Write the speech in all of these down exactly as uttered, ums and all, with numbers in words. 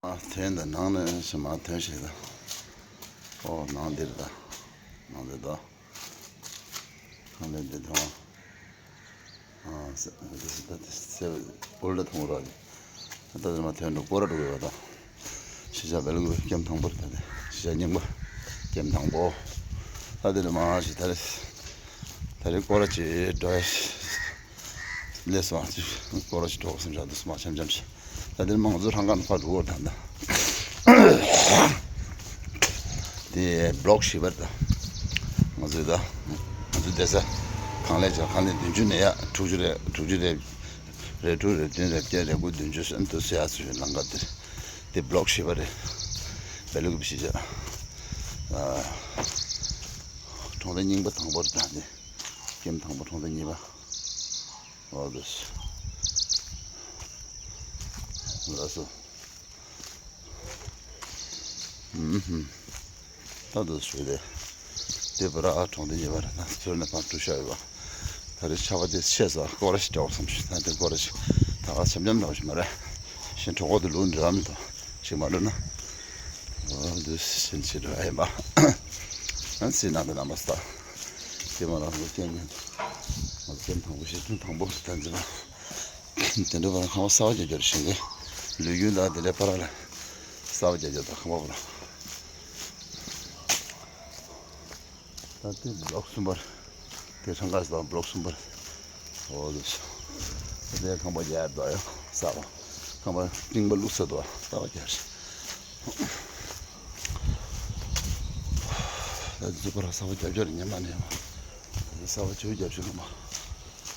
ཨ་ཐོན་དང་ནང་ནས་ཞེ་མ་ཐོན་ཞེས་དང་། ཨོ་ནང་འདིར་དང་། ནང་འདིར་དང་། ཁང་ལས་འདི་ཐོང་། ཨ་ས་འདི་ས་ད་འདི་སེ་བོལ་ད་ཐོང་ར་ད་ད་མ་ཐོན་འགྲོ་སྐོར་ར་འགྲོ་ཡོད་དང་། ཤི་ཤ་བེལ་གུ་ཀེམ་དང་པོར་ད་ནི་ཤི་ཤ་རྙིང་པ་ཀེམ་དང་པོ། ད་འདི་ནི་མ་ཤི་ད་རེ་ད་རེ་སྐོར་ར་ཅི་འགྲོ་ཡ། ལས་སོང་ཅི་སྐོར་ར་ཅི་འགྲོ་སེམས་ཤ་འདུག་སུ་མ་འཆམ་འཆམ་ཤི། ད་འདིར་མང་ཚོགས་རང་ག་ནས་ཕར་འགྲོ་བར་དང་ད། དེ་བློག་བཞི་པར་དང་། ང་ཚོས་ད། ང་ཚོའི་བསྡད་ས། ཁང་ལས་བྱ་ཁང་ལས་བདུན་ཅུ་ནས་ཡ་དྲུག་ཅུ་རེ་དྲུག་ཅུ་རེ། རེ་དྲུག་རེ་བདུན་རེ་བརྒྱད་རེ་དགུ་བདུན་ཅུ་སོན་དུ་སོ་ཡ་སུ་ཡོད་ལང་ཀ་དེར། དེ་བློག་བཞི་པ་རེད། བེ་ལུག་བཞི་བྱ། གྲོང་སྡེ་རྙིང་པ་དང་པོར་དང་དེ། ཀེམ་དང་པོ་གྲོང་སྡེ་གཉིས་པ། ཨོ་དེ། ལགས་སོ། ཨུམ་ཧུམ། ད་དུ་ཞུ་དེ། དེ་བར་ཨ་གྲོང་སྡེ་ཉེ་བར་ན་ཚུར་ནས་ཕར་འགྲོ་ཤག་ཡོད་པ། ད་རེས་ཆར་པ་དེ་ཆེ་ས་སྐོར་ར་ཞིག་འདྲ་བ་བསམ་ཞིག་ད་དེ་སྐོར་ར་ཞིག་ད་ག་འཆམ་འཆམ་འདྲ་བ་ཞིག་མ་རེད། ཤིང་གྲོགས་པོ་དེ་ལུག་འདྲ་མི་འདུག་ཞིག་མ་འགྲོ་ན། ཨོ་དུ་ཤིན་ཆེ་འགྲོ་ཨེ་མ། ཨ་སི་ནང་དུ་རྣམ་པ་ས། དེ་མ་རང་ལུགས་རྐྱེན་ཉན། ང་རྐྱེན་དང་པོ་ཞིག་ཐུན་དང་པོ་ད་འཛིན་པ། དེ་འདྲ་བར་ཁང་པ་གསར་པ་རྒྱག་རྒྱུ་རེད་ཤིང་གི། ལུས་རྒྱུ་ལ་དེ་འདྲ་པར་ལ། གསར་པ་རྒྱག་རྒྱུ་དང་ཁང་པ་བར། ད་དེ་བློག་གསུམ་པར། དེ་འཕྲང་ཁ་སོང་བློག་གསུམ་པར། འོ་དེ་སོང་། དེ་ཁང་པ་རྒྱག་དོ་ཡོ་གསར་པ། ཁང་པ་རྙིང་པ་བླུགས་ས་དོ་གསར་པ་རྒྱག་རེད། ད་དེ་ཚོ་པར་གསར་པ་རྒྱག་རྒྱུ་རེད་ཉན་མ་ཉན་མ། གསར་པ་ཆུ་རྒྱག་ཤོད་ཁང་པ།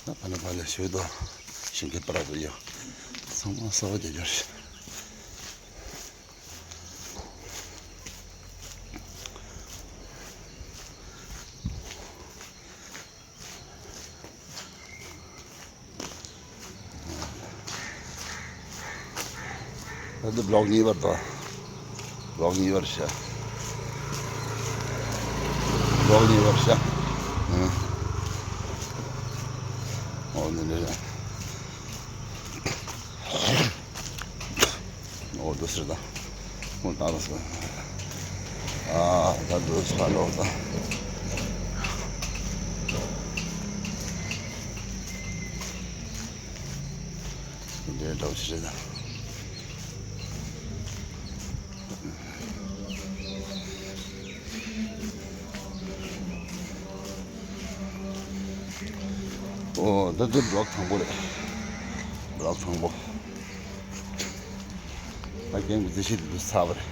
ད་ཕ་ན་ཕ་ལ་ཤོད་དོ། ཞིང་ཁའི་པར་དོ་ཡོ། ཚང་མ་གསར་པ་རྒྱག་རྒྱུ་རེད། ད་འདི་བློག་གཉིས་པར་དང་། བློག་གཉིས་པར་བྱ། བློག་གཉིས་པར་བྱ། ཨང་། འོ་འདི་འདྲ་རེད། འོ་འདུག་ཟེར་དང་། འོ་ད་ལ་སོ། ཨ་ད་འདུག་ས་ལོག་དང་། འདི་འདྲའི་འདྲ་བོ་ཞིག་རེད་དང་། ཨོ་ད་འདི་བློག་དང་པོ་རེད། བློག་དང་པོ། ད་རྒན་གྱི་རྩིས་གཞི་འདི་ཚར་བ་རེད།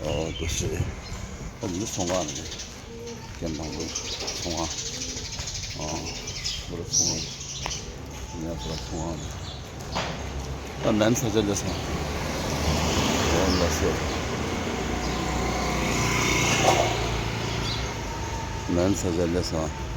ཨོ་འདི་ཞེས། ཨོ་འདི་ཚོང་ཁང་རེད། རྒན་དང་པོ་ཚོང་ཁང་། ཨོ་ཁོ་ར་ཚོང་ཁང་། ངས་ཁོ་ར་ཚོང་ཁང་རེད། ད་མན་ས་ཆ་ལས་སོང་། ཨོ་ལ་སེ། མན་ས་ཆ་ལས་སོང་།